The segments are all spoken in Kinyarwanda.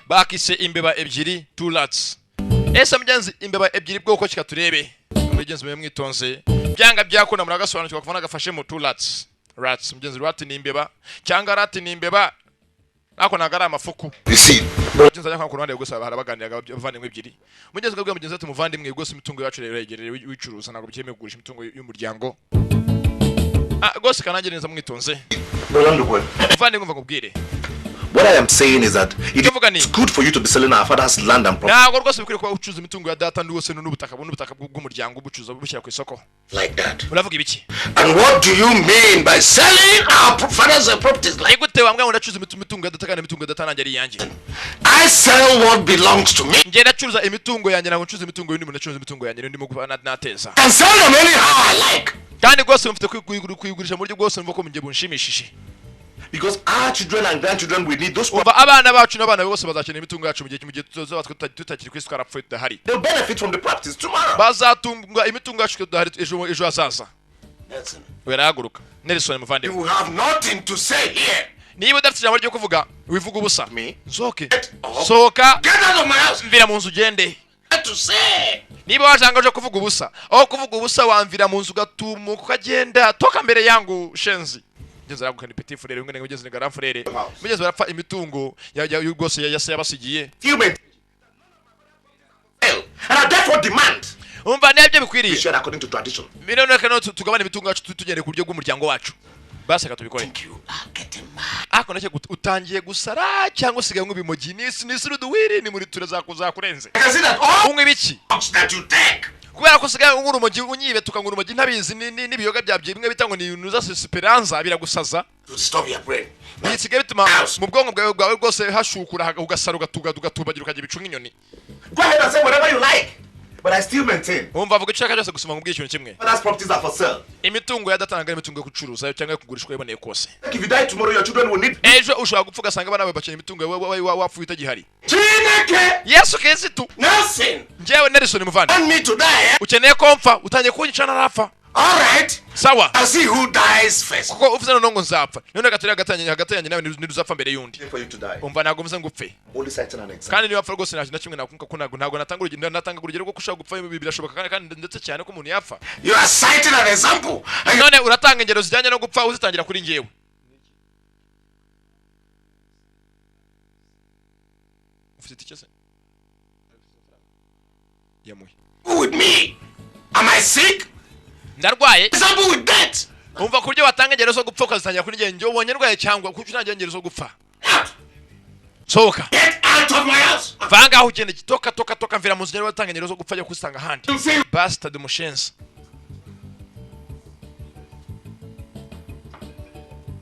Bakise imbeba ebyiri, two rats. Ese mugenzi, imbeba ebyiri bwoko kika turebe? Mugenzi mwe mwitonze, byanga byakunda muragasobanukirwa kuva nagafashe mu two rats. Rats mugenzi, rat ni imbeba cyangwa rat ni imbeba, ariko ntabwo ari amafuku. You see, Mugenzi ajya ku ruhande rwose, harabaganiraga abavandimwe ebyiri. Mugenzi akabwira mugenzi ati: "Muvandimwe, rwose imitungo yacu rero yegereye wicuruza, ntabwo byemewe kugurisha imitungo y'umuryango." Ah, rwose kanange neza mwitonze. Brother Ndukwe, Muvandimwe, mva nkubwire. what I am saying is that it Tuvuga ni is good for you to be selling our father's land and property Ntabwo rwose bikwiriye kuba ucuruza imitungo ya data rwose n'ubutaka bw'umuryango, ubucuruza bushyira ku isoko. like that. Uravuga ibiki? And what do you mean by selling our father's properties like Ni gute wambwira ngo ndacuruza imitungo ya data kandi imitungo ya data nanjye ari iyanjye? I sell what belongs to me? Njye ndacuruza imitungo yanjye, ntabwo ncuruza imitungo y'undi muntu. Ndacuruza imitungo yanjye ndimo kuba nateza. I can sell them anyhow I like. Kandi rwose mfite kuyigurisha mu buryo bwose numva ko njye bunshimishije. Because our children and grandchildren will need those Umva, abana bacu n'abana bose bazakenera imitungo yacu mu gihe tuzaba tutakiri ku isi, twarapfuye, tudahari. They'll benefit from the properties tomorrow. Bazatunga imitungo yacu tudahari ejo hazaza. Nelson, Barahaguruka. Nelson muvandimwe, you have nothing to say here. niba udafite ijambo ryo kuvuga, wivuga ubusa. Me? Nsohoke? Get up. Sohoka. Get out of my house. Mvira mu nzu ugende. What to say? Niba wajanga uje kuvuga ubusa, aho kuvuga ubusa wamvira mu nzu ugatumuka ukagenda. Toka mbere yangu, shenzi. Mugezi araguka, ni petit frère umwe, mugezi ni grand frère. Mugezi barapfa imitungo rwose ya se yabasigiye. You may fail. And I therefore demand Umva, nibyo we bikwiriye. share according to tradition. Miliyoni reka tugabane imitungo yacu tugendeye ku buryo bw'umuryango wacu. Basi reka tubikore. You are getting mad. Ariko nacyo utangiye gusara cyangwa usigaye unywa ibimogi nisi ruduwiri ni muri ture zakurenze. I can see that all Unywa ibiki? drugs that you take. Kubera ko usigaye unywa urumogi, unyibe tukanywa urumogi ntabizi n'ibiyoga byabyo bimwe bita ngo ni nuza speranza, biragusaza. To stop your brain. Bisigaye bituma mu bwonko bwawe bwose hashukura, ugasara, ugatubagira, ukagira ibicu nk'inyoni. Go ahead and say whatever you like. But I still maintain Wumva, avuga icyo ushaka cyose, gusoma nkubwire ikintu kimwe. father's properties are for sale. Imitungo ya data ntabwo ari imitungo yo gucuruza cyangwa yo kugurishwa iboneye kose. Like if you die tomorrow, your children will need. Ejo ushobora gupfa ugasanga abana bawe bakeneye imitungo yawe wapfuye utagihari. Chineke! Yesu Kirisitu! Nelson! Njyewe Nelson muvandi. Want me to die, eh? Ukeneye ko mpfa, utangiye kunyica ntarapfa. All right. Sawa. I'll see who dies first. Kuko uvuze noneho ngo nzapfa, none gato hagati yanjye nawe ntiduzapfa mbere y'undi. For you to die. Umva, ntabwo mvuze ngo upfe. Only citing an example. Kandi niba wapfa rwose nta kintu na kimwe nakunka ko ntabwo natanga urugero, natanga urugero rwo ushobora gupfa, birashoboka kandi ndetse cyane ko umuntu yapfa. You are citing an example. And you None uratanga ingero zijyanye no gupfa uzitangira kuri njyewe. Ufite itike se yamuhe? with me. Am I sick? Ndarwaye? Example with death. Umva, ku buryo watanga ingero zo gupfa ukazitangira kuri njyewe, njyewe ubonye ndwaye cyangwa kuko utangira ingero zo gupfa? Out. Sohoka. Get out of my house. Va ngaho ugende, toka toka toka, mvira mu nzu. Njyewe watanga ingero zo gupfa, ajya kuzitanga ahandi. You see? Bastard, mushenzi.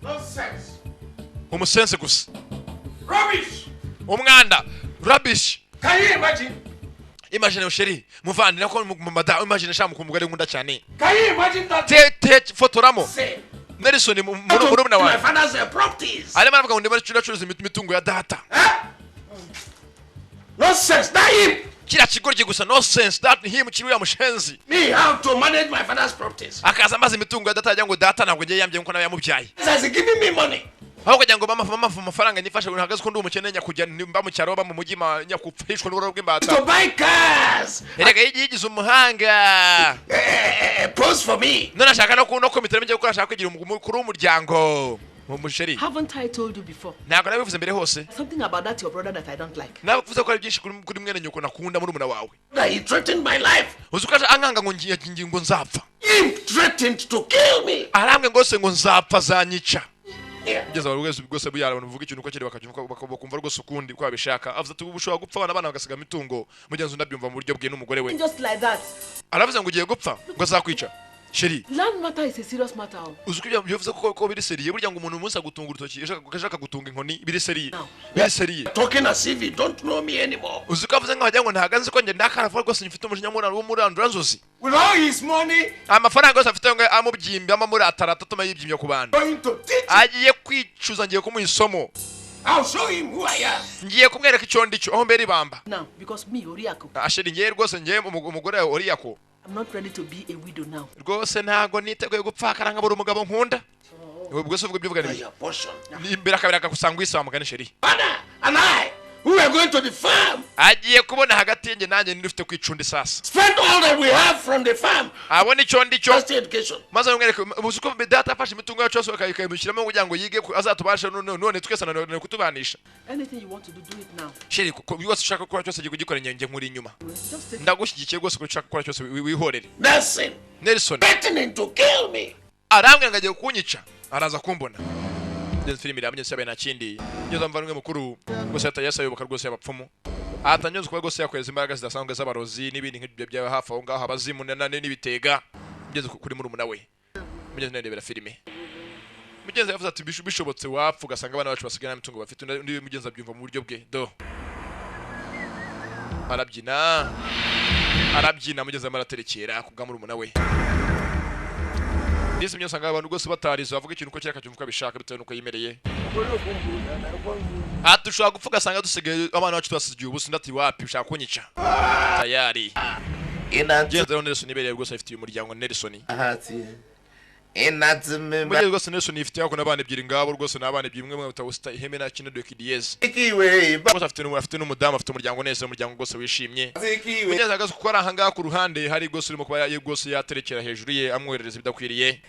Nonsense. Umusense gusa. Rubbish. Umwanda, rubbish. Can you imagine? Imagine, chéri, muvandi, nako mu madamu, imagine sha mukundwa nkunda cyane. Can you imagine that? Te te fotoramo. Say, Nelson murumuna my wawe father's properties. arimo aravuga ngo ndimo ndacuruza imitungo ya data. Eh? Nonsense. That him. Kiriya kigoryi gusa, no sense, that him, kiri uriya mushenzi. Me how to manage my father's properties. Akaza amaze imitungo ya data, yagira ngo data ntabwo ngiye yambye nkuko nawe yamubyaye. As he giving me money. Aho kugira ngo mama amafaranga nifashe ntahagaze ko ndi umukene, nyakujya mba mu cyaro, mba mu mujyi, nyakupfishwa n'uburoro bw'imbata. To buy cars. Erega yigize umuhanga. Pose for me. None ashaka no komite njye gukora, ashaka kwigira umukuru w'umuryango mu musheri. Haven't I told you before? Ntabwo nabivuze mbere hose? Something about that your brother that I don't like. Navuze ko ari byinshi kuri mwene nyoko nakunda, muri wawe. That he threatened my life. Uzi ko aje ankanga ngo ngiye ngo nzapfa. He threatened to kill me. Arambwe ngo se ngo nzapfa, azanyica. Yeah. Kugeza abantu rwose rwose buyara abantu bavuga ikintu uko kiri bakacyumva, bakumva rwose ukundi uko babishaka. Avuze ati ubu ushobora gupfa, abana bagasiga imitungo. Mugenzi undi abyumva mu buryo bwe n'umugore we. Just like that. Aravuze ngo ugiye gupfa, ngo azakwica, chéri. Land matter is a serious matter. Oh. Uzi ko ibyo bivuze ko biri sérieux? Burya ngo umuntu umunsi agutunga urutoki, ejo akagutunga inkoni, biri sérieux. No. Biri sérieux. Talking as if you don't know me anymore. Uzi ko avuze nkaho wagira ngo ntago nzi ko njye ndakaravuga rwose mfite umujinya w'umuranduranzuzi. With all his money, Amafaranga yose afite ngo amubyimbye, amamuratarata, atuma yibyimbya ku bantu. going to teach him. Agiye kwicuza, ngiye kumuha isomo. I'll show him who I am. Ngiye kumwereka icyo ndi cyo, aho mbera ibamba. Now, because me, Oriako, Ah, chéri, ngiye rwose ngiye umugore wawe Oriyako. I'm not ready to be a widow now. Rwose ntago niteguye gupfakara nkabura umugabo nkunda. Ubwo se uvuga ibyo uvuga ni Your portion. imbere akabera akagusanga wisaba mugani, chéri. Father and I We were going to the farm. Agiye kubona hagati yanjye nanjye ninde ufite kwicunda sasa. Spend all that we have from the farm. Abona icyo ndi cyo. Just education. Maze mwereke uzi ko data afashe imitungo yacu yose akayimushyiramo kugira ngo yige azatubashe none twese ananirwa kutubanisha. Anything you want to do, do it now. Chéri, wose ushaka gukora cyose giye kugikora, njye nkuri inyuma. Just take Ndagushyigikiye rwose ko ushaka gukora cyose wihorere. Nelson Nelson threatening to kill me. Arambwira ngo agiye kunyica, araza kumbona. Ngeze filimi irambye sabe nta kindi. Ngeze mva mukuru rwose yatayasa yoboka rwose y'abapfumu. Atanyuze kuba rwose yakweza imbaraga zidasanzwe z'abarozi n'ibindi nk'ibyo bya hafi aho ngaho, abazimu n'ibitega. Ngeze kuri murumuna we. Mugeze ndebera filime. Mugenzi yavuze ati bishobotse wapfa ugasanga abana bacu basigaye nta mitungo bafite. Undi mugenzi abyumva mu buryo bwe do. Arabyina. Arabyina mugenzi amaraterekera kubwa murumuna we. Ndetse usanga abantu rwose batarize bavuga ikintu uko cyaka cyumva uko abishaka bitewe n'uko yimereye. Ati ushobora gupfa ugasanga dusigaye abana bacu tubasigiye ubusa. Undi ati wapi, ushaka kunyica tayari. Mugenzi rero Nelson ibereye rwose afitiye umuryango Nelson. Mugenzi rwose Nelson yifitiye ako n'abana ebyiri ngabo rwose n'abana ebyiri, umwe mwita Westa iheme na kino Diyeze. Rwose afite n'umudamu, afite umuryango neza, umuryango rwose wishimye. Mugenzi ahagaze kuko ari ahangaha ku ruhande hari rwose urimo kuba rwose yaterekera hejuru ye amwoherereza ibidakwiriye.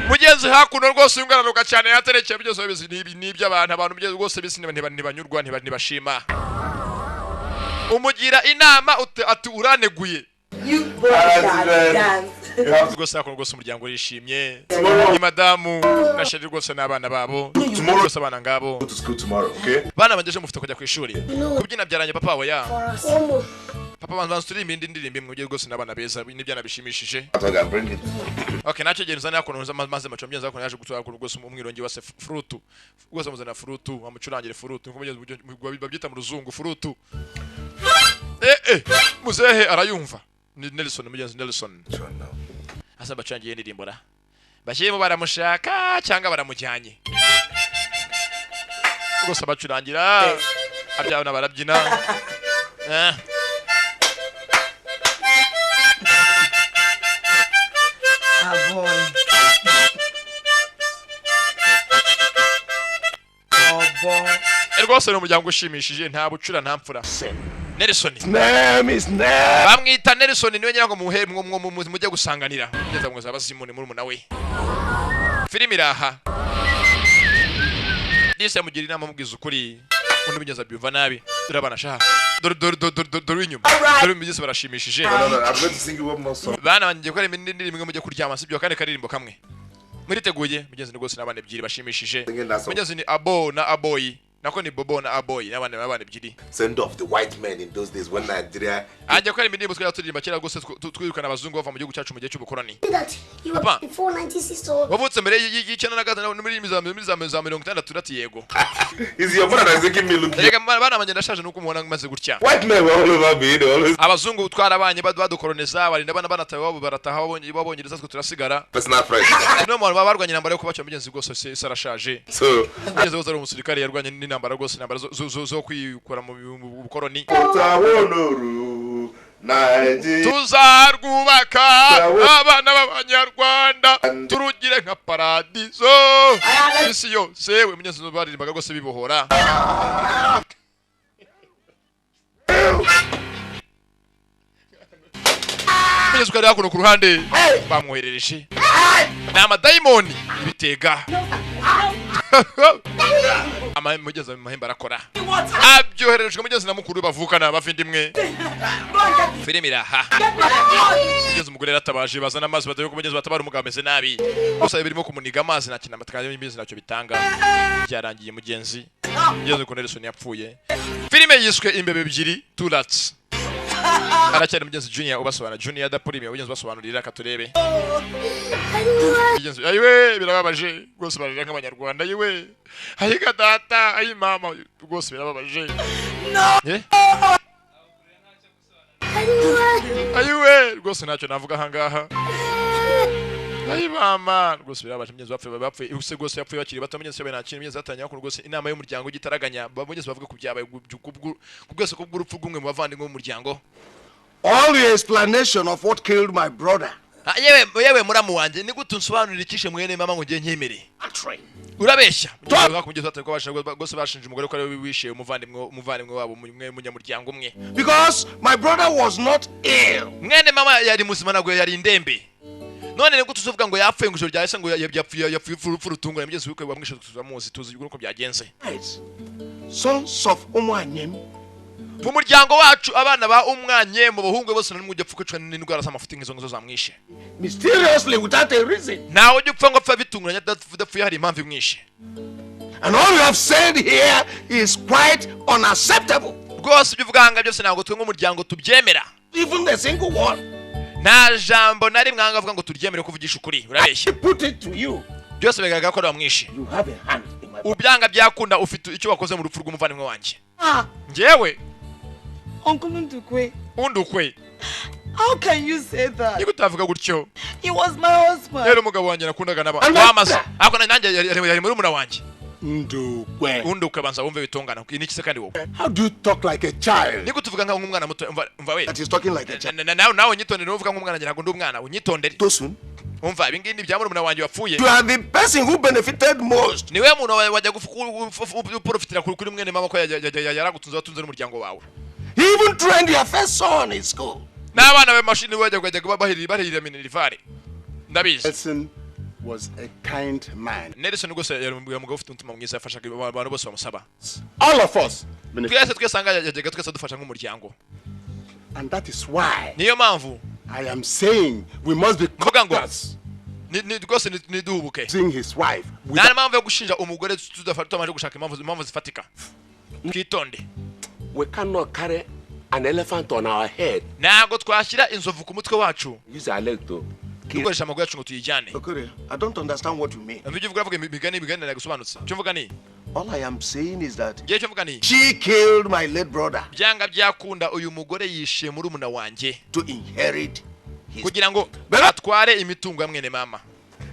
Mugenzi hakuno rwose yungaranuka cyane yaterekeye byose bizi n'iby'abantu abantu mugenzi rwose bisi ntibanyurwa ntibashima. Umugira inama ati uraneguye. Rwose hakuno rwose umuryango urishimye. Ni madamu na Sheri rwose n'abana babo. Rwose abana ngabo. Go to school tomorrow, okay? Bana bangeje mufite kujya ku ishuri. Kubyina byaranye papa we ya. Papa banza turirimba indi ndirimbo imwe ugiye rwose n'abana beza n'ibyana bishimishije. I bring it. Okay, nacyo genda uzane hakuno maze maco mgenzi hakuno yaje gutura hakuno rwose umwirongi wase frutu. Rwose amuzana frutu, amucurangire frutu nko mugenzi babyita mu ruzungu frutu. Muzehe arayumva. Ni Nelson mugenzi Nelson. Asa bacangiye indirimbo ra. Bashyiremo baramushaka cyangwa baramujyanye. Rwose abacurangira abyabana barabyina. Rwose ni umuryango ushimishije nta bucura nta mfura. Nelson. Name is Nelson. Bamwita Nelson niwe nyirango muhe mujye gusanganira. Ngeza ngo abazimu ni murumuna we. Filimi iraha. Disi yamugira inama amubwiza ukuri. Undi mugeza abyumva nabi. Dore abana sha. Dore dore dore dore dore inyuma. Dore mugeze barashimishije. No, no, I'm going to sing you one more song. Bana banjye gukora indirimbo imwe mujye kuryama sibyo kandi karirimbo kamwe. Muriteguye mugeze rwose n'abana ebyiri bashimishije. Mugeze ni Abo na Aboyi. Nako ni Bobo na Aboyi n'abana ebyiri. Send off the white men in those days when Nigeria. Ajya gukora indirimbo twari turirimba kera rwose twirukana abazungu bava mu gihugu cyacu mu gihe cy'ubukoloni. Papa. Before 1960. Wavutse mbere y'icyenda na gatanu muri za 60 ati yego. Is your mother that's making me look. Rega bana banjye ndashaje nuko mubona maze gutya. White men were all over me, they always. Abazungu twarabanye badukoloniza barinda bana banatawe babo barataha babongereza twe turasigara. Personal friend. No muntu babarwanye intambara yo kubaca mugenzi rwose se arashaje. So mugenzi rwose ari umusirikare yarwanye n'intambara rwose intambara zo kwikura mu bukoloni. Tuzarwubaka abana b'abanyarwanda turugire nka paradizo isi yose. We mugenzi baririmbaga rwose bibohora. Mugenzi ukari hakuno ku ruhande bamwoherereje ni amadayimoni ibitega. Mugezi amahembe arakora abyohererejwe mugezi na mukuru bavukana bavindimwe. Filimi iraha. Mugezi umugore yaratabaje bazana amazi badaye ko mugezi batabara umugabo ameze nabi. Gusa birimo kumuniga amazi nta kintu amataka y'imbizi ntacyo bitanga. Byarangiye mugenzi. Mugezi ko Nelson yapfuye. Filime yiswe imbebe ebyiri two rats. Aracyari mugenzi Junior ubasobanura Junior adapurime mugenzi basobanurira akaturebe. Mugenzi ayiwe birababaje rwose barira nk'abanyarwanda ayiwe. Ayiga data ayi mama rwose birababaje. No. Ayiwe rwose ntacyo navuga ahangaha. Ayi mama rwose birababaje mugenzi bapfuye use rwose yapfuye bakiri bato mugenzi yabaye nta kintu mugenzi atangira ko rwose inama y'umuryango gitaraganya mugenzi bavuga ku byabaye ku bwose ku bw'urupfu rw'umwe mu bavandimwe b'umuryango. All the explanation of what killed my brother. Ah, yewe yewe, muramu wanjye, ni gute unsobanurira icyishe mwene mama ngo ngiye nkemere? Actually, Urabeshya. Rwose bashinje umugore ko ariwe wishe umuvandimwe wabo, umwe munyamuryango umwe. Because my brother was not ill. Mwene mama yari muzima, ntabwo yari indembe. None ni gute uzuvuga ngo yapfuye, ngo ijoro ryahise, ngo yapfuye urupfu rutunguranye? Mugenzi we wamwishe turamuzi, tuzi uko byagenze. Right. Sons of Umwanyem Mu muryango wacu, abana ba Umwanye mu bahungu bose, n'umwe ujya apfa kwicwa n'indwara z'amafuti nk'izo ngizo zamwishe. Mysteriously without a reason. Ntawe ujya upfa ngo apfa bitunguranye adapfuye hari impamvu imwishe. And all you have said here is quite unacceptable. Rwose ibyo uvuga aha byose ntabwo twe nk'umuryango tubyemera. Even a single one. Nta jambo na rimwe aha avuga ngo turyemere. Kuvugisha ukuri, urabeshya. I put it to you. Byose bigaragara ko ari wamwishe. You have a hand in my Ubyanga byakunda ufite icyo wakoze mu rupfu rw'umuvandimwe wanjye. Ah, Njyewe? Uncle Ndukwe, Undukwe. How can you say that? Niba utavuga gutyo. He was my husband. Rero umugabo wanjye nakundaga naba And my wamaze ariko nanjye yari murumuna wanjye. Ndukwe. Undukwe, banza wumve bitongana ni iki se kandi wowe? How do you talk like a child? Nigute uvuga nk'umwana muto? Umva, umva we. That is talking like a child. Nawe unyitondere, nuvuga nk'umwana, njye ntabwo ndi umwana, unyitondere. Tosun, Umva, ibi ngibi ni ibya murumuna wanjye wapfuye. you are the person who benefited most. Niwe muntu wajya uprofitira kuri mwene mama ko yaragutunze, watunze n'umuryango wawe. He even trained your first son in school. N'abana b'amashini wajya bahirira minerval, ndabizi. Nelson was a kind man. Nelson rwose yari umugabo ufite umutima mwiza, yafashaga abantu bose bamusaba. All of us benefit. Twese twesanga yajyaga twese adufasha nk'umuryango. And that is why Niyo mpamvu I am saying we must be mvuga ngo cautious rwose niduhubuke. seeing his wife Nta without mpamvu yo gushinja umugore tutabanje gushaka impamvu zifatika, twitonde. We cannot carry an elephant on our head. Ntabwo twashyira inzovu ku mutwe wacu Use our leg to kill. dukoresha amaguru yacu ngo tuyijyane. Okore, I don't understand what you mean. Ibyo uvuga, uravuga imigani ntagusobanutse. Icyo mvuga ni All I am saying is that ngewe icyo mvuga ni she killed my late brother byanga byakunda uyu mugore yishe murumuna wanjye to inherit his. kugira ngo atware imitungo ya mwene mama.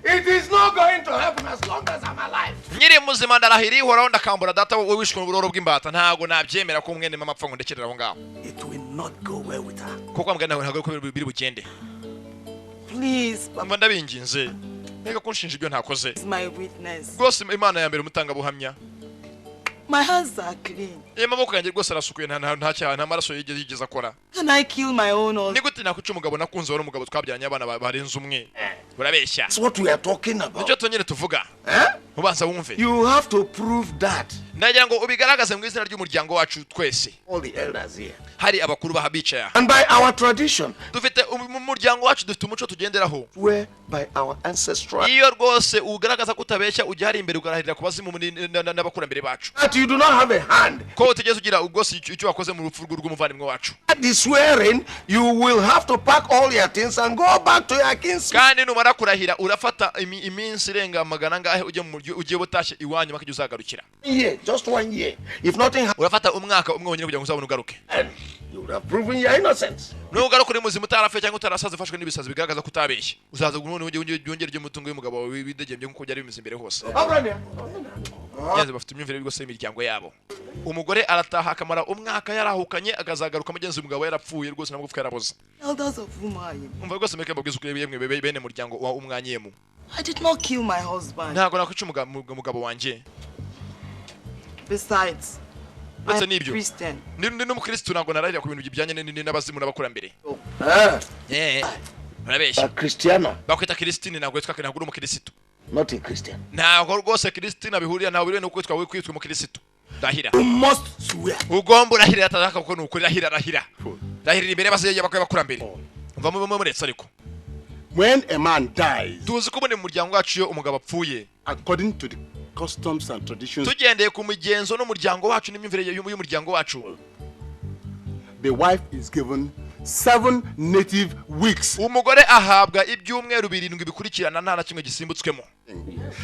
It is not going to happen as long as I'm alive. Nyiri muzima, ndarahira ihoraho, ndakambura data we wishwe n'uburoro bw'imbata, ntabwo nabyemera ko mwene mama apfa ngo ndekerere aho ngaho. It will not go well with her. Kuko mbwa ntabwo ko biri bugende. Please, Papa Mba ndabinginze, mbega kunshinja ibyo ntakoze. is my witness. Rwose Imana ya mbere umutangabuhamya. My hands are clean. Iyo amaboko yanjye rwose arasukuye, nta cyaha, nta maraso yigeze akora. Can I kill my own husband? Ni gute nakwica umugabo nakunze, wari umugabo twabyaranye abana barenze umwe? Urabeshya. That's what we are talking about. Nicyo tonyine tuvuga. Eh? Ubanza wumve. You have to prove that. Ndagira ngo ubigaragaze mu izina ry'umuryango wacu twese. All the elders here. Hari abakuru baha bicaye aha. And by our tradition, Dufite mu muryango wacu dufite umuco tugenderaho. where by our ancestral Iyo rwose ugaragaza ko utabeshya, ujya hari imbere ugarahirira ku bazimu n'abakurambere bacu that you do not have a hand. ko utigeze ugira rwose icyo wakoze mu rupfu rw'umuvandimwe wacu. At the swearing, you will have to pack all your things and go back to your kinsmen. Kandi numara kurahira, urafata iminsi irenga magana angahe ujye mu muryo ugiye utashye iwanyu makijya uzagarukira. Year, just one year. If nothing Urafata umwaka umwe wonyine kugira ngo uzabone ugaruke. happened, you would have proven your innocence. Nugaruka uri muzima, utarapfuye cyangwa utarasaze ufashwe n'ibisazi, bigaragaza ko utabeshye, uzaza none wongere ujye umutungo w'umugabo wawe widegembye nk'uko byari bimeze imbere hose. Mugenzi, bafite imyumvire rwose y'imiryango yabo. Umugore arataha akamara umwaka yarahukanye, akazagaruka mugenzi umugabo yarapfuye rwose n'amagufwa yaraboze. Elders of Umuahia, Umva rwose, mureke mbabwize ukuri yemwe bene muryango wa Umwanyemu. I did not kill my husband. Ntabwo nakwica umugabo wanjye. Besides, I Uretse am n'ibyo, Christian. ni n'umukristo, ntabwo nararira ku bintu bijyanye n'abazimu n'abakurambere. Ah, Eh, urabeshya. Christiana, Bakwita Christine, ntabwo witwa, ntabwo uri umukirisitu. Not a Christian. Ntabwo rwose Christine bihurira, ntabwo bihuriye no kwitwa umukirisitu, ndahira. You must swear. Ugomba urahirira atazaka kuko ni ukuri. Rahira, rahira, rahirira imbere y'abakurambere. Umva mube muretse ariko. When a man dies, Tuzi ko ubundi mu muryango wacu iyo umugabo apfuye, according to the customs and traditions, tugendeye ku migenzo n'umuryango wacu n'imyumvire y'umuryango wacu, the wife is given 7 native weeks. Umugore ahabwa ibyumweru 7 bikurikirana nta na kimwe gisimbutswemo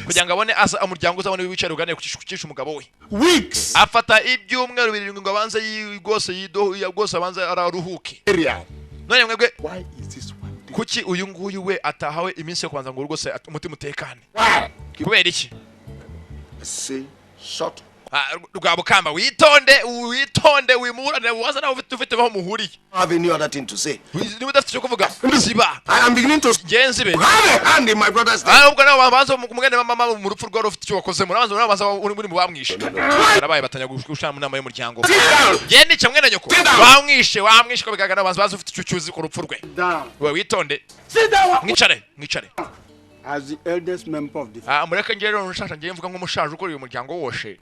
kugira ngo abone asa umuryango uzabone wicare uganire ku cyishe umugabo we. Weeks. Afata ibyumweru 7 ngo abanze rwose yido rwose, abanze araruhuke. Area. None mwebwe, Why is this one day? kuki uyu nguyu we atahawe iminsi yo kubanza ngo rwose umutima utekane? Why? Kubera iki? Say, shut. Ah, Rwabukamba, witonde, witonde, wimuranire, waza nawe ufite aho muhuriye. Have any other thing to say? Niba udafite icyo kuvuga, ziba. I am beginning to Genzi be. have a hand in my brother's death. Ahubwo nawe babanza mugende mama mu rupfu rwari ufite icyo wakozemo, nabanza nabanza uri muri mu bamwishe. Barabaye batanya gushana mu nama y'umuryango. Sit down. Genda nica mwene nyoko. Sit down. Wamwishe, wamwishe ko bigaragara, babanza bazi ufite icyo cyuzi ku rupfu rwe. Down. We witonde. Sit down. Mwicare, mwicare. As the eldest member of the Ah, mureke njye rero nshasha ngiye mvuga nk'umushaje ukora uyu muryango woshe.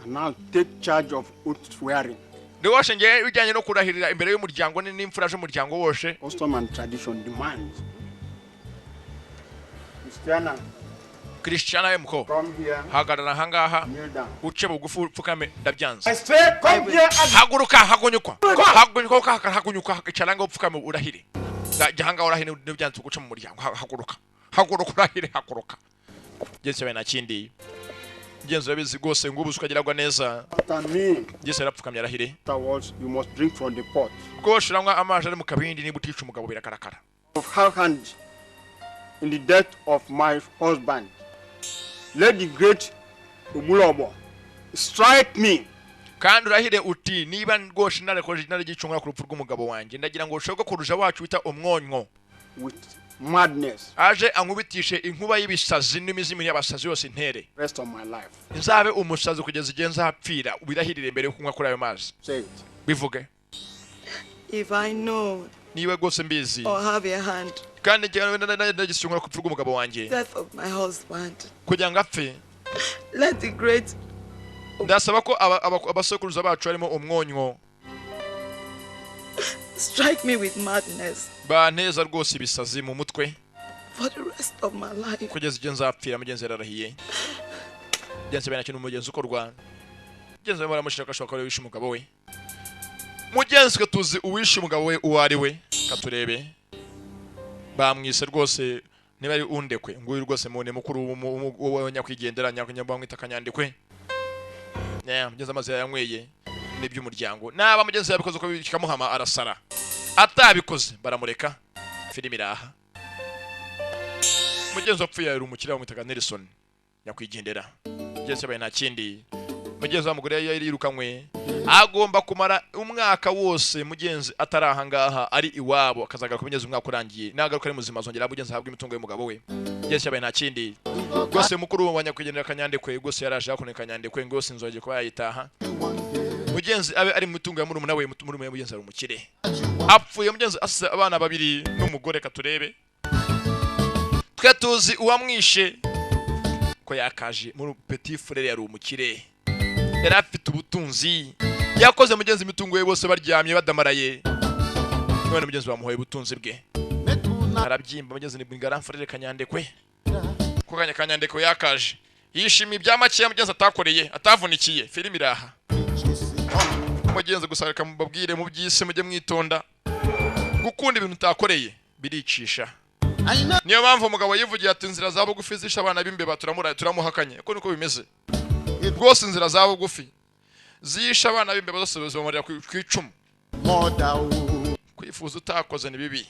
And now take charge of oath swearing. Ndi woshe ngiye bijyanye no kurahirira imbere y'umuryango n'imfura z'umuryango woshe. Custom and tradition demands. Christiana, Christiana we muko. come here, Hagarara ahangaha. kneel down. Uce bugufi upfukame, ndabyanze. I say, come here and Haguruka, hagunyukwa, hagunyukwa, hagunyukwa, icara ngaho upfukame urahire. Jya ahangaha urahire, n'ibyanze guca mu muryango. Haguruka, haguruka urahire, haguruka. Genzi yabaye nta kindi. Genzi urabizi rwose ngo ubuze ukageragwa neza. after me. Genzi yarapfukamye arahire. Afterwards, you must drink from the pot. Rwose uranywa amazi ari mu kabindi niba utica umugabo biragaragara. Of her hand in the death of my husband. Let the great Omulobo strike me. Kandi urahire uti niba rwose narakoje naragicungura ku rupfu rw'umugabo wanjye, ndagira ngo sogokuruja wacu wita Umwonywo with madness aje ankubitishe inkuba y'ibisazi n'imizimu y'abasazi yose intere. Rest of my life. Nzabe umusazi kugeza igihe nzapfira. Ubirahirire mbere yo kunywa kuri ayo mazi. Say it. Bivuge. If I know Niba rwose mbizi or have a hand kandi nagisungura ku rupfu rw'umugabo wanjye death of my husband, kugira ngo apfe, let the great ndasaba ko abasokuruza bacu harimo Umwonywo strike me with madness banteza rwose ibisazi mu mutwe for the rest of my life. kugeza igihe nzapfira. Mugenzi yararahiye. Mugenzi we nta umugenzi ukorwa. Mugenzi we baramushyira ko ashobora kuba wishe umugabo we. Mugenzi we tuzi uwishe umugabo we uwo ari we, katurebe bamwise rwose niba ari undekwe. Nguyu rwose mune mukuru wa nyakwigendera, bamwita Kanyandekwe. Yeah, mugenzi amazi yayanyweye n'iby'umuryango. Naba mugenzi yabikoze uko kikamuhama arasara, atabikoze baramureka. Filimi iraha. Mugenzi wapfuye yari umukiriya, bamwitaga Nelson, nyakwigendera. Mugenzi yabaye nta kindi. Mugenzi wa mugore yari yirukanywe, agomba kumara umwaka wose mugenzi atari ahangaha, ari iwabo, akazagaruka mugenzi umwaka urangiye. Nagaruka ari muzima azongera mugenzi ahabwa imitungo y'umugabo we. Mugenzi yabaye nta kindi rwose. Mukuru wa nyakwigendera Kanyandekwe rwose yaraje hakuno. Kanyandekwe rwose inzu yagiye kuba yayitaha, mugenzi abe ari mu mitungo ya murumuna we. Murumuna we mugenzi ari umukire. Apfuye mugenzi asize abana babiri n'umugore. Katurebe twe tuzi uwamwishe ko yakaje muri petit frere. Yari umukire, yari afite ubutunzi, yakoze mugenzi imitungo ye bose baryamye badamaraye. None mugenzi bamuhoye ubutunzi bwe arabyimba. Mugenzi ni grand frere Kanyandekwe ko kanya Kanyandekwe yakaje yishimiye ibya makeya mugenzi atakoreye, atavunikiye. Filimi iraha mugenzi. Gusa reka mubabwire mu by'isi mujye mwitonda, gukunda ibintu utakoreye biricisha. Niyo mpamvu umugabo yivugiye ati inzira za bugufi zishe abana b'imbeba. Turamuhakanye uko niko bimeze rwose. Inzira za bugufi zishe abana b'imbeba zose zibamarira ku icumu. Kwifuza utakoze ni bibi.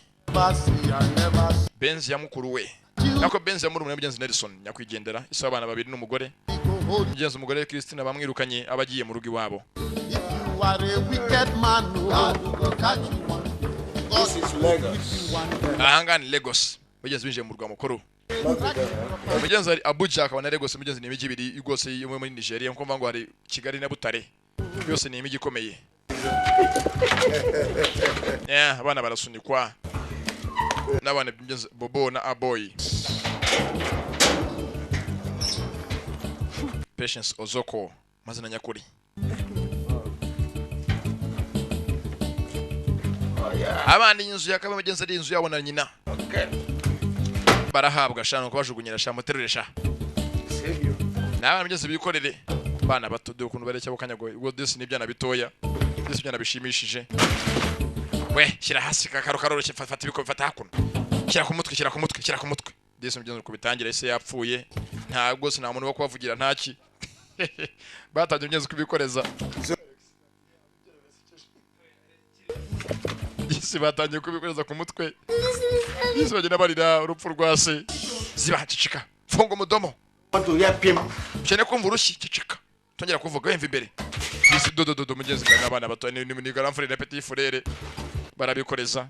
Benzi ya mukuru we, nako benzi ya murumuna we mugenzi Nelson nyakwigendera, ise abana babiri n'umugore mugenzi. Umugore Christine bamwirukanye, aba agiye mu rugo iwabo. This is Lagos. Ahangaha ni Lagos mugenzi, winjiye mu murwa mukuru. Mugenzi hari Abuja akaba na Lagos. Mugenzi ni imijyi ibiri rwose yo muri Nigeria, nkuko mvuga ngo hari Kigali na Butare, yose ni imijyi ikomeye. Yeah, abana barasunikwa n'abana mugenzi, Bobo na Aboy. Patience Ozoko mazina nyakuri. Abana inzu yakaba mugenzi ari inzu yabo na nyina barahabwa shano kubajugunyira sha muterure sha n'abana mugenzi bikorere. Bana bato, dore ukuntu bareshya bokanyago ubwo disi ni ibyana bitoya, disi ibyana bishimishije. We shyira hasi kakaro karoroshye, fata ibikombe, fata hakuno, shyira ku mutwe, shyira ku mutwe, shyira ku mutwe. Disi mugenzi uko bitangira ese yapfuye, nta rwose nta muntu wo kubavugira ntaki. Batangiye mugenzi kubikoreza disi, batangiye kubikoreza ku mutwe disi, bagenda barira urupfu rwa se. Ziba, ceceka, funga umudomo. Want to hear pim? Ukeneye kumva urushyi, ceceka. Tongera kuvuga wemva imbere. Isi do do do do mugenzi kandi abana bato ni ni grand frère na petit frère barabikoreza.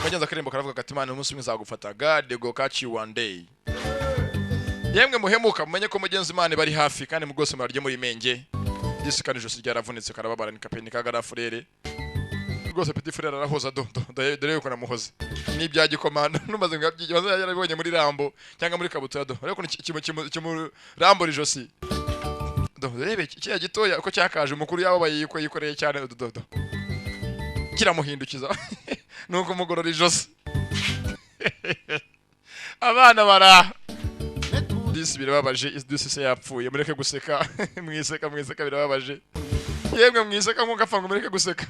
Mugenzi akarembo karavuga kati Imana umunsi umwe izagufata. God go catch you one day. Yemwe muhemuka mumenye ko mugenzi Imana bari hafi kandi mugose murarye muri menge. Disi kandi ijosi ryaravunitse karababara ni kapeni ka grand frère. Rwose petit frère arahoza do do dore yuko namuhoze. N'ibya gikomanda numaze ngabyigiye yarabibonye muri Rambo cyangwa muri kabutura do. Ariko kimu Rambo ijosi. Do rebe kiriya gitoya uko cyakaje umukuru yababaye yuko yikoreye cyane do do do. Kiramuhindukiza nuko mugorora ijosi. Abana bara disi birababaje, disi se yapfuye mureke guseka mwiseka mwiseka birababaje. Yemwe mwiseka nkuko apfa ngo mureke guseka.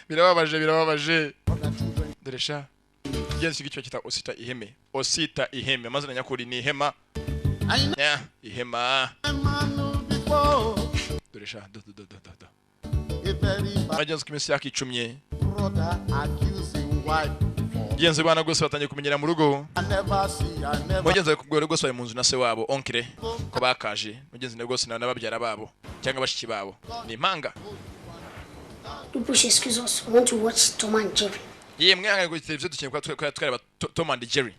Birababaje birababaje. Dore sha kigenzi gicyo kita Osita Iheme. Osita Iheme amazina nyakuri ni Ihema. Yeah, Ihema. Dore sha do do do do do. Bagenzi ku minsi yakicumye. Genzi bana gose batangiye kumenyera mu rugo. Mugenzi ari kubwira rwose bari mu nzu na se wabo onkire ko bakaje. Mugenzi na rwose n'ababyara babo cyangwa bashiki babo ni impanga. You push excuse us. We want to watch Tom and Jerry. Ye mwanga ngo televiziyo dukeneye ko twareba Tom and Jerry.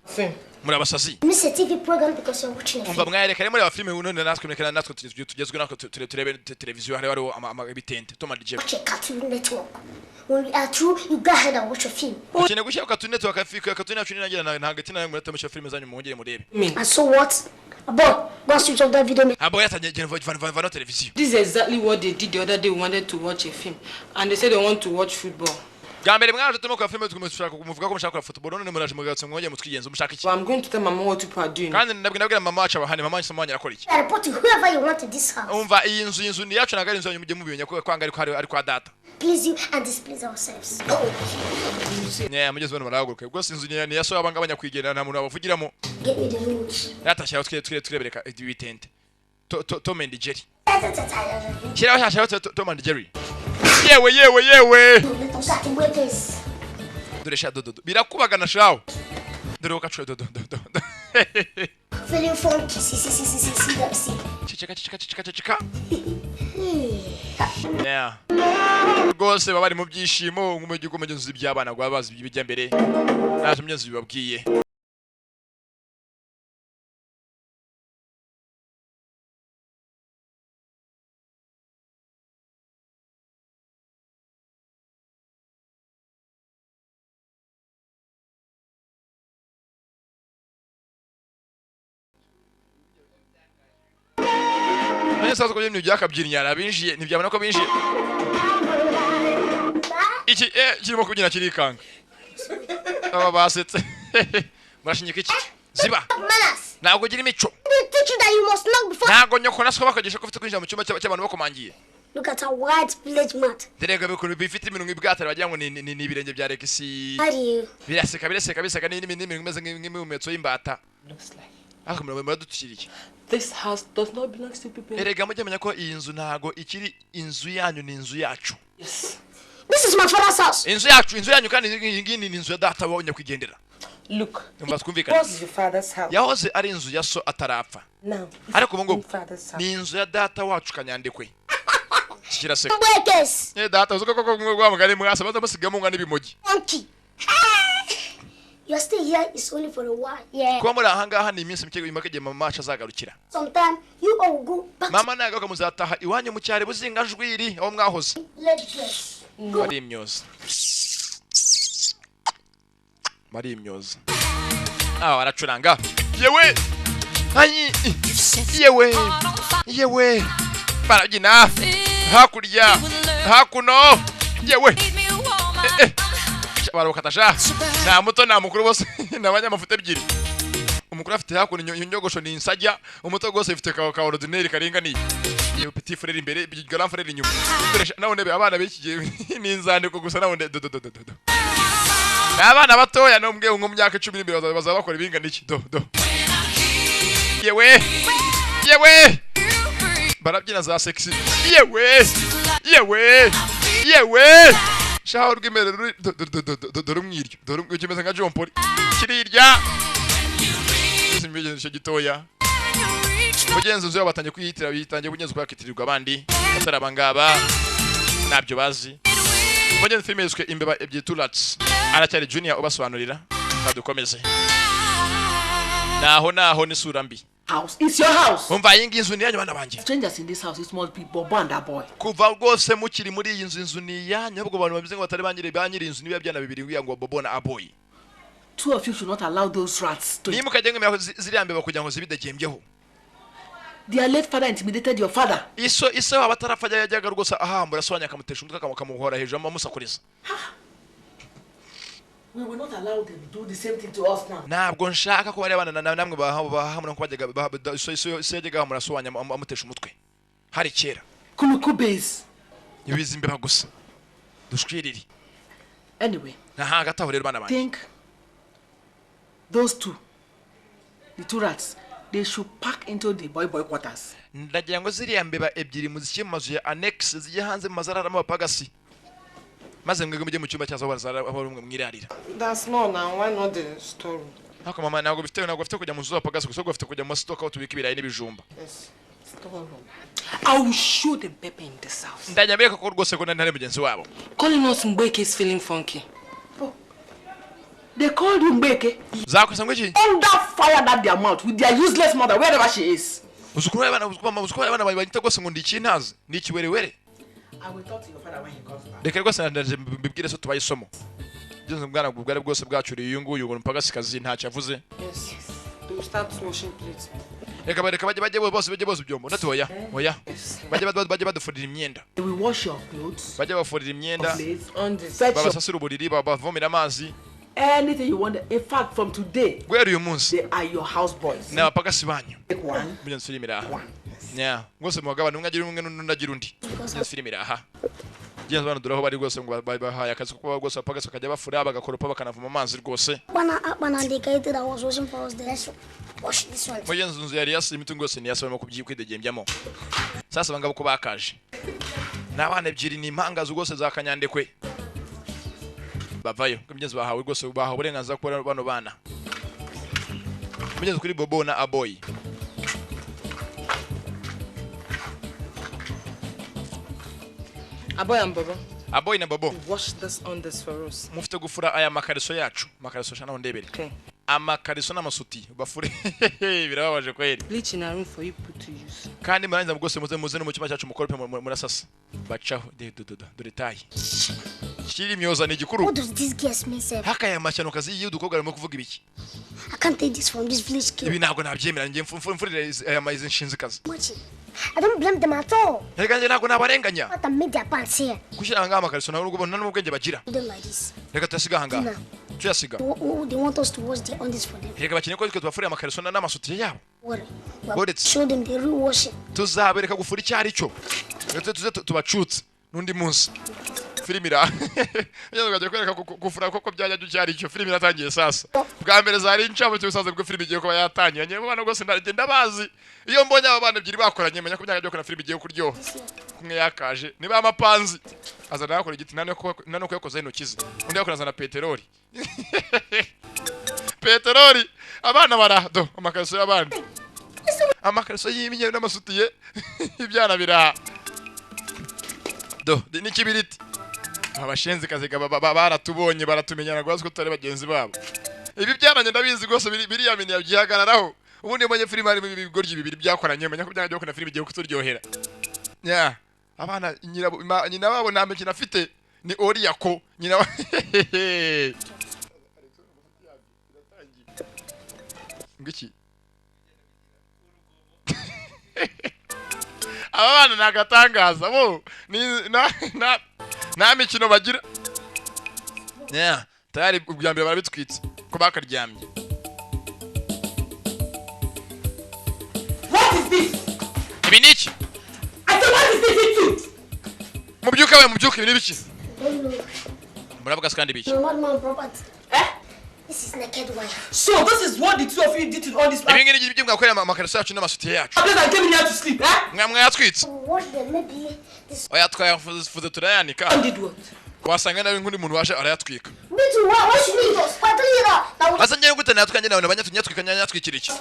Muri abasazi. Miss a TV program because you're watching a Umva film. mwayereka muri abafilime none natwe mureka natwe tugezwe natwe turebe televiziyo hari hariho ibitente Tom and Jerry. Watch a Cartoon Network. When we are through, you go ahead and watch a film. Dukeneye gushyira Cartoon Network afika Cartoon yacu ninagira ntabwo itina murata mushyira filime zanyu mwongere murebe. And so what? Boy, go and switch off that video. Abo yatangiye genda vana televiziyo. This is exactly what they did the other day. We wanted to watch a film, and they said they want to watch football. Bwa mbere mwaje turimo kwa filime tumushaka kumuvuga ko mushaka kureba football none muraje mugatse mwongeye mutwigenza mushaka iki? But I'm going to tell Mama what people are doing. Kandi nabwira mama wacu abahane mama wacu arakora iki? I report to whoever you want in this house. Umva iyi nzu inzu ni yacu ntabwo ari inzu yanyu mujye mubimenya ko kwanga ariko ari kwa data. Please you and displease ourselves. Yeah, mugeze bano barahaguruka. Rwose inzu ni ya so abanga abanyakwigendera nta muntu wabavugiramo. Get me the remote. Yatashye aho twe turebereka ibitente. Tom and Jerry. Shyiraho shyiraho Tom and Jerry. Yewe yewe yewe. Let us start with this. Dore sha dodo birakubagana shawo. Dore ukacu dodo dodo. Feeling funky. See, see, see, see, see, see, see. Ceceka ceceka ceceka ceceka. Yeah. Rwose baba bari mu byishimo nk'umugihugu mugenzi by'abana rwa bazi ibijya mbere. Naje mugenzi bibabwiye. None sasa ko ibintu byakabyinnye arabinjiye ntibyabona ko binjiye. Iki kirimo kubyina kirikanga. Aba basetse. Murashinyika iki? Ziba. Manners. Ntabwo ugira imico. They teach you that you must knock before. Ntabwo nyoko na so bakagisha ko ufite kwinjira mu cyumba cy'abantu bakomangiye. Look at her white village mat. Derega bikuntu bifite iminwa ibwatari wagira ngo ni ibirenge bya Alexi. How do you? Biraseka biraseka biseka n'indi minwa imeze nk'imihumetso y'imbata. Looks like Ariko muradutwikiriye. this house does not belong to people. Erega mujye menya ko iyi nzu ntago ikiri inzu yanyu ni inzu yacu. Yes. This is my father's house. Inzu yacu inzu yanyu kandi iyi ngiyi ni inzu ya data wa nyakwigendera. Look, Umva twumvikane. was your father's house. Yahoze ari inzu ya so atarapfa. Now, Ariko ubu ngubu father's house. ni inzu ya data wacu kanyandekwe. Kiraseka. Workers. Eh data uzi ko koko rwa mugani mwasa baza musigamo mwa n'ibimogi. Monkey. Your stay here is only for a while. Yeah. Kuba muri aha ngaha ni iminsi mike nyuma igihe mama wacu azagarukira. Sometime you all will go back to Mama nagaruka muzataha iwanyu mu cyaro buzingajwiri aho mwahoze. village dress. Bari imyoza. Bari imyoza. Ah baracuranga. Yewe. Ayi. Yewe. Yewe. Barabyina. Hakurya. Hakuno. Yewe. Barabukata sha. Nta muto nta mukuru bose ni abanyamafuta ebyiri. Umukuru afite hakuno inyogosho ni insajya, umuto rwose afite ka ordinaire karinganiye. Yewe petit frère imbere, grand frère inyuma. Nawe ndebe abana b'iki gihe ni inzandiko gusa nawe do do do do do. Ni abana batoya no mbwe nko mu myaka 10 imbere bazaba bakora ibingana iki do do. Yewe. Yewe. Barabyina za sexy. Yewe. Yewe. Yewe. Shaho rw'imbere ruri dore umwiryo dore kimeze nka John Paul kirirya. Icyo gitoya mugenzi wabo batangiye kwiyitira, bitangiye mugenzi kwakitirirwa abandi batari abangaba, ntabyo bazi. Mugenzi, filime yiswe Imbeba Ebyiri, Two Rats. Aracyari Junior ubasobanurira. Kadukomeze naho naho n'isura mbi. House. It's your house. Umva, iyi ngiyi nzu ni iyanyu, bana banjye. Strangers in this house, it must be Bobo and that boy. Kuva rwose mukiri muri iyi nzu, inzu ni iyanyu, ahubwo abantu bameze ngo batari ba nyiri inzu niba byana bibiri ngiya ngo Bobo na Aboy. Two of you should not allow those rats to. Niba mukajya mwemera ko ziriya mbeba kugira ngo zibidegembyeho. Their late father intimidated your father. Iso waba atarapfa yajyaga rwose ahambura asobanura, akamutesha umutwe, akamuhora hejuru amusakuriza. We will not allow them to do the same thing to us now. Ntabwo nshaka ko bariya bana namwe bahamura nko bajyaga iso yajyaga ahamura asobanura amutesha umutwe hari kera. Kulukubes. Ibizi imbeba gusa dushwiriri. Anyway, Nta hagati aho rero, bana banjye, think those two, the two rats, they should pack into the boy boy quarters. Ndagira ngo ziriya mbeba ebyiri muzishyire mu mazu ya annex, zijye hanze mu mazu araramo abapagasi, maze mwebwe mujye mu cyumba cyazo aho bazara, aho rumwe mwirarira. That's not now. Why not the storeroom? Ariko mama, ntabwo bifite kujya mu nzu z'abapagasi gusa, ahubwo bafite kujya mu masitoka aho tubika ibirayi n'ibijumba. Yes. Storeroom. I will show them pepper in this house. Ndajya mbereka ko rwose ko ntari mugenzi wabo. Calling us Mbeke is feeling funky. They called you Mbeke. Zakwisa ngo iki? Under fire that their mouth with their useless mother, wherever she is. Uzi ukuntu abana banyita rwose ngo ndi ikintazi, ndi ikiwerewere. I will talk to your father when he comes back. Reka rwose ndaje mbibwire so tubaye isomo. Ngeze ubwana bwari bwose bwacuriye uyu nguyu ngo umupagasi ntacyo avuze. Yes. They will start washing plates. Reka bajye bose, bajye boza ibyombo. Ndati oya oya, bajye badufurira imyenda. They will wash your clothes, Bajye bafurira imyenda, plates, On this. fetch your babasasire uburiri, babavomere amazi. anything you want. In fact, from today, Guhera uyu munsi, they are your house boys. ni abapagasi banyu. Take one. Mugenzi, filime iraha nya rwose mubagabane, umwe agira umwe n'undi agira undi. Mugenzi, filime iraha. Mugenzi, bano dore aho bari rwose ngo bahaye akazi ko kuba rwose abapagasi, bakajya bafura, bagakoropa, bakanavoma amazi rwose. Bana, Bana, the guy that was washing for us there. Let's wash this one. Mugenzi, inzu yari yasi imitungo yose ni yasi, barimo kubyikwidegembyamu. Sasa abangaba uko bakaje ni abana ebyiri, ni impangazi rwose za kanyandekwe. Bavayo mugenzi, bahawe rwose, bahawe uburenganzira kuba bano bana. Mugenzi, kuri Bobo na Aboyi. Aboy and Baba, Aboyi na Bobo, wash this on this for us. Mufite gufura aya makariso yacu, makariso shana ndebere. Okay. Amakariso n'amasuti bafure, birababaje kweli. Bleach in our room for you put to use. Kandi murangiza rwose muze no mu cyumba cyacu mukorope murasasa. Bacaho de do do do, dore tayi kiri imyoza ni igikuru. What does this girl mean, sir? Hakaya amashyano kazi y'udukobwa arimo kuvuga ibiki? I can't take this from this village kid. Ibi ntabwo nabyemera njye mfurire aya izi nshinzikazi. Much. I don't blame them at all. Reka njye ntabwo nabarenganya. What I made their pants here. Gushyira aha ngaha amakariso ntabwo ubona n'ubwenge bagira. Do them like this. Reka tuyasiga aha ngaha. Tina. Tuyasiga. They want us to wash their undies for them. Reka bakeneye ko twe tubafurira amakariso n'amasutiye yabo. Worry. We What it's- show them the real washing. Tuzabereka gufura icyo ari cyo. Reka tuze tubacutse n'undi munsi. Filime ira ukajya kwereka gufura koko byajya icyo ari cyo. Filime iratangiye sasa. Bwa mbere zari incamake, ubusanzwe bwo filime igiye kuba yatangiye. Njyewe bana rwose ndagenda bazi, iyo mbonye aba bana ebyiri bakoranye menya ko byajya byakora, filime igiye kuryoha. Kumwe yakaje niba amapanzi azana yakora igiti, nta no kuyakozaho intoki ze, undi yakora azana peteroli, peteroli. Abana barado amakariso y'abandi, amakariso y'imyeru n'amasutiye, ibyana biraha do n'ikibiriti. Abashenzi kazi baratubonye, baratumenyana rwose ko tutari bagenzi babo. Ibi byananye ndabizi rwose, biriya bintu yabyihagararaho. Ubundi mbonye filime harimo ibigoryi bibiri byakoranye menya ko byanga byakora, filime igiye kuturyohera. Nya abana nyina wabo nta mikino afite, ni Oriyako nyina ngiki. Aba bana ni agatangaza bo, ni nta mikino bagira. Yeah, tayari ubwa mbere barabitwitse ko bakaryamye. What is this? Ibi ni iki? I said, what is this into? Mubyuke we, mubyuke! Ibi ni ibiki muravuga se kandi ibiki? No madman property. Eh? This is naked wife. So this is what the two of you did to all this Ibi ngibi ni ibyo mwakorera amakariso yacu n'amasutiye yacu? place and came in here to sleep, eh? Mwayatwitse. Wash them, maybe this Oya, twayafuze turayanika. Did what? Wasanga nawe nk'undi muntu waje arayatwika. Me too. Why should we use? Why tell you that? That Asa ngewe gute natwika njye nawe banyatwika nyatwikira iki?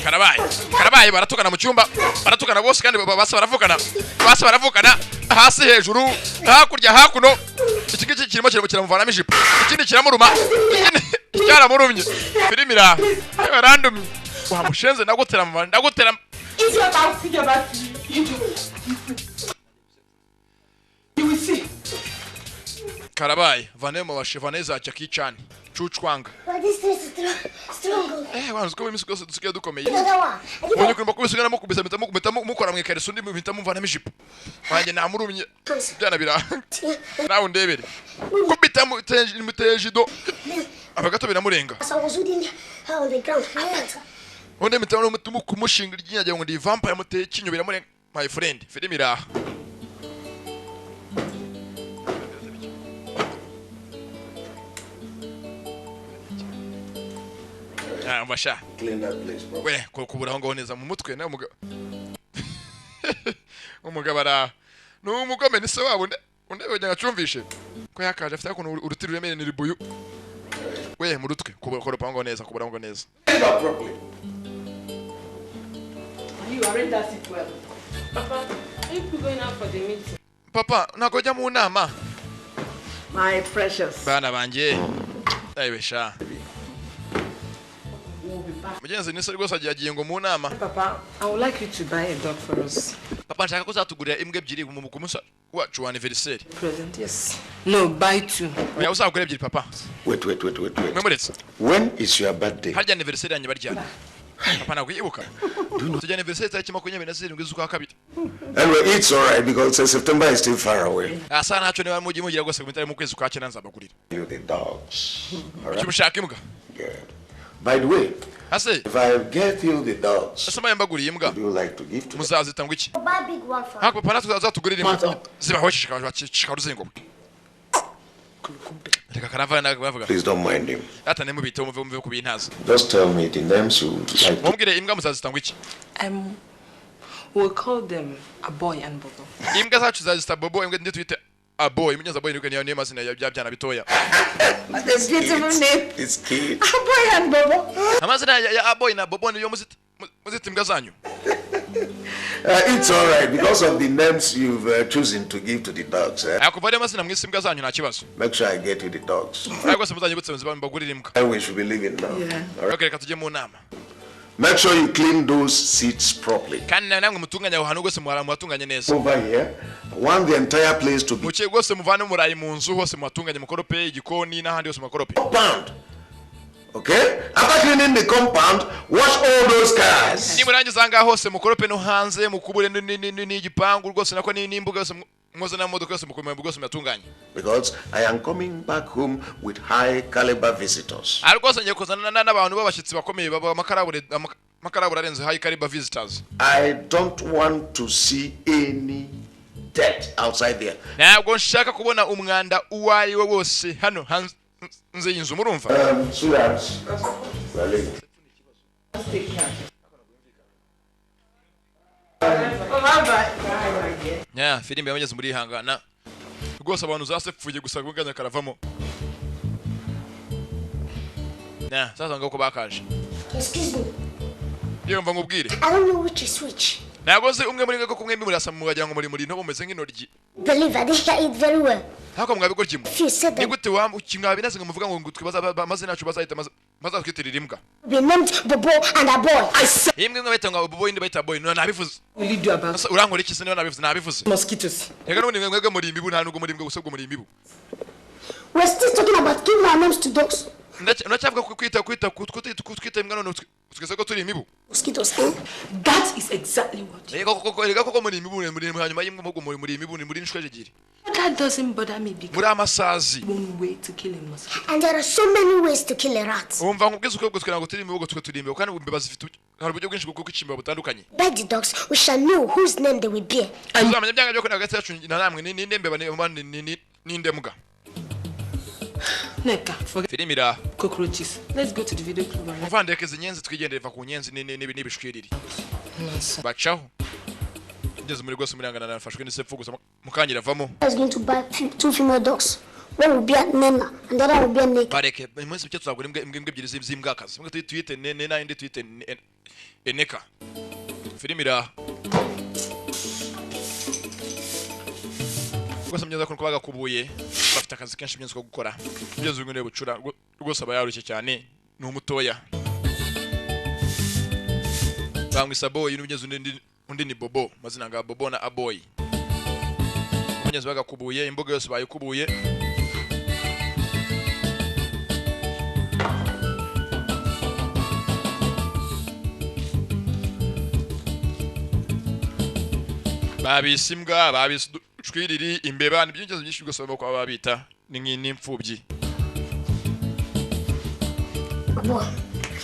Karabaye, karabaye, baratukana mu cyumba, baratukana bose kandi basa baravugana, basa baravugana hasi hejuru hakurya hakuno. Iki ngiki kirimo kirimo kiramuvanamo ijipo, ikindi kiramuruma, ikindi cyaramurumye. Filimi iraha barandumye, wamushenze ndagutera ndagutera. Idiot, I'll figure back to you. You will see. Karabaye, vanayo mabashe, vanayo za Jackie Chan cucwanga. But this thing is strong. Strong. Wanzi ko iminsi yose dusigaye dukomeye. The other one. I give Ubonye ukuntu bakubise mukubise mpita mukubita mukora mu ikariso undi mpita muvanamo ijipo wanjye namurumye byana biranga nawe undebere kubita muteye jido aba gato biramurenga. As I was holding her on the ground, I went. Undi mpita kumushinga iryinyo agira ngo ndi vampire, muteye icyinyo biramurenga. My friend, filimi iraha. Ah, mbasha. Clean that place, bro. We kubura aho ngaho neza mu mutwe nawe umugabo umugabo ara ni umugome ni se wabo undi wagira ngo acumvishe ko yakaje afite ukuntu uruti ruremereye ni ribuyu we mu rutwe kubura koropa aho ngaho neza, kubura aho ngaho neza. Clean up properly. You arrange that seat well. Papa, are you people going out for the meeting? Papa, ntabwo ajya mu nama. My precious. Bana banjye ndabesha. We'll be back. Mugenzi ni se rwose agiye ngo mu nama. Papa, I would like you to buy a dog for us. Papa, nshaka ko uzatugurira imbwa ebyiri mu ku munsi wacu wa anniversaire. Present, yes. No, buy two. Oya, uzagura ebyiri papa. Wait, wait, wait, wait, wait. Mwe muretse. When is your birthday? Harya anniversaire yanjye baryana papa ntabwo yibuka tujya anniversaire tariki 27 z'ukwa kabiri. Anyway, it's all right because September is still far away. Asa ntacyo niba mujye mugira rwose ku mitari mu kwezi kwa cyenda nzabagurira. You the dogs. All Icyo right. mushaka imbwa. Good. By the way, ase if I get you the dogs, ese mbaye mbaguriye imbwa would you like to give to them? muzazita ngo iki? Buy big one for Ntabwo papa natwe uzatugurira imbwa zibaho shishika ruzingo reka karava nawe bavuga. Please don't mind him. Data nimubite muve ku bintazi. Just tell me the names you would like to. Mumbwire imbwa muzazita ngo iki? We'll call them a boy and Bobo. Imbwa zacu zazita Bobo, imbwa ndi twite Aboy. Mugenzi Aboy nibwo niyo mazina ya bya byana bitoya. What a beautiful name. It's cute. A boy and Bobo. Amazina ya Aboy na Bobo niyo muzita imbwa zanyu. It's all right because of the names you've chosen to give to the dogs. Eh? Aya kuva ariyo mazina mwise imbwa zanyu nta kibazo. Make sure I get you the dogs. Ariko rwose muzanyibutse mbagurire imbwa. And we should be leaving now. Yeah. All right. Okay, reka tujye mu nama. Make sure you clean those seats properly. Kandi nawe namwe mutunganye aho hantu rwose muhatunganye neza. Over here, I want the entire place to be Muke rwose muvane umurayi mu nzu hose muhatunganye, mukorope igikoni n'ahandi hose mukorope. compound. Okay? After cleaning the compound, wash all those cars. Nimurangiza aha ngaha hose mukorope no hanze mukubure n'igipangu rwose nako n'imbuga yose mwoze n'amamodoka yose mukomeye rwose muyatunganye. Because I am coming back home with high caliber visitors. Aha rwose ngiye kuzana n'abantu b'abashyitsi bakomeye baba amakarabure arenze high caliber visitors. I don't want to see any dirt outside there. Ntabwo nshaka kubona umwanda uwo ari we wose hano hanze y'inzu murumva. Sweetheart, we are leaving. Take care. Oh, bye bye. Nya filime yabageze muri ihangana rwose abantu zasepfuye gusa kuganya karavamo. Nya sasa ngo ko bakaje. Excuse me. Yumva ngubwire. I don't know which is which. Ntabwo nzi umwe muri mwe ko kumwe murasa mugagira ngo muri nto mumeze nk'intoryi. Believe I didn't hear it very well. Ntako mwabigoryi mwe. If you said Ni that gute mwabinaze ngo muvuga ngo twibaza amazina yacu bazahita bazatwitirira imbwa. be named Bobo and a boy. I said, Imbwa imwe bayita ngo Bobo indi bayita Boy. No nabivuze. will you do about Ese urankora iki se niba nabivuze nabivuze. mosquitoes? Reka n'ubundi mwebwe muri imibu nta nubwo muri imbwa gusa ubwo muri imibu. We're still talking about giving our names to dogs. Ndacyavuga ku kwita kwita kutwita imbwa none twese ko turi imibu. Mosquitoes, eh? That is exactly what. Reka koko reka koko muri imibu muri hanyuma y'imbwa ahubwo muri imibu muri inshwejegiri. That doesn't bother me because Muri amasazi. one way to kill a mosquito. And there are so many ways to kill a rat. Umva nkubwize uko twe ntabwo turi imibu twe turi imibu kandi imbeba zifite hari uburyo bwinshi bwo kwica imbeba butandukanye. By the dogs, we shall know whose name they will bear. Tuzamenya byanga byo hagati yacu na namwe ni nde mbeba ni nde mbwa. Neka, forget Filimi iraha. cockroaches. Let's go to the video club and Muvandeke izi nyenzi twigendere va ku nyenzi n'ibishwiriri. nonsense. Bacaho. Ngeze muri rwose murihangana, nafashwe n'isepfu gusa mukangira avamo. I was going to buy two female dogs. One will be a Nena and the other will be a Nick. Bareke uyu munsi icyo tuzagura imbwa ebyiri z'imbwakazi, imwe tuyite Nena, indi tuyite Eneka. Filime iraha rwose mugeze ko bagakubuye, bafite akazi kenshi mugeze ko gukora. Mugeze uyu bucura rwose aba yarushye cyane, ni umutoya bamwisa Boy, n'umugezi undi ni Bobo, amazina nga Bobo na Aboy. Mugeze bagakubuye imbuga yose bayikubuye. Babise imbwa, babise uducwiriri, imbeba, ni byinshi byinshi rwose barimo kuba babita ni nk'imfubyi. Boy,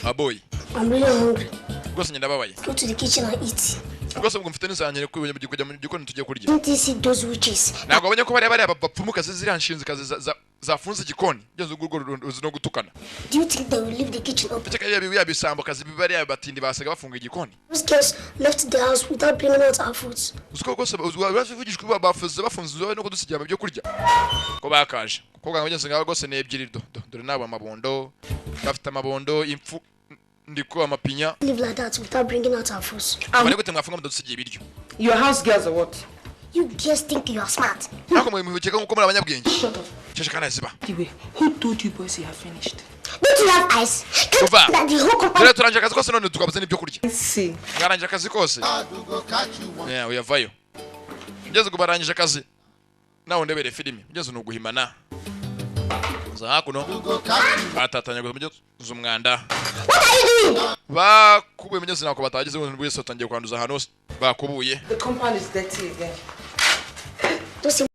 Aboy, I'm really hungry. Rwose njye ndababaye. Go to the kitchen and eat. Rwose ubwo mfite n'inzara, kujya mu gikoni tujye kurya. Didn't you see those witches? Ntabwo wabonye ko bariya bapfumukazi, ziriya nshinzikazi zafunze igikoni? Ugeze urwo ruzi no gutukana. Do you think they will leave the kitchen open? Ndakeka biriya bisambokazi bariya batindi basaga bafunga igikoni. Those girls left the house without bringing out our food. Uzi ko rwose bavugishwa bafuze bafunze no kudusigira ibyo kurya ko bakaje kuko bwa mugenzi ngaho rwose ni ebyiri dore nabo amabondo bafite amabondo impfu ndiko amapinya. Live like that without bringing out our food. Bari gute mwafunga mudusigiye ibiryo? Your house girls or what? You girls think you are smart. Ntabwo mubikeka nkuko muri abanyabwenge. Shut up. Ceceka naziba. Anyway, who told you boys you have finished? Don't you have eyes? Can't Kuva. you see that the whole compound Dore turangije akazi kose none tukabuze n'ibyo kurya. See. Mwarangije akazi kose. Yeah, uyavayo. Ngeze ngo barangije akazi. Nawe ndebere filime. Ngeze ni uguhimana. Za hakuno. Batatanya gusa mugeze umwanda. What are you doing? Bakubuye mugeze nako batagize ngo wese utangiye kwanduza ahantu hose. Bakubuye. The compound is dirty again. Those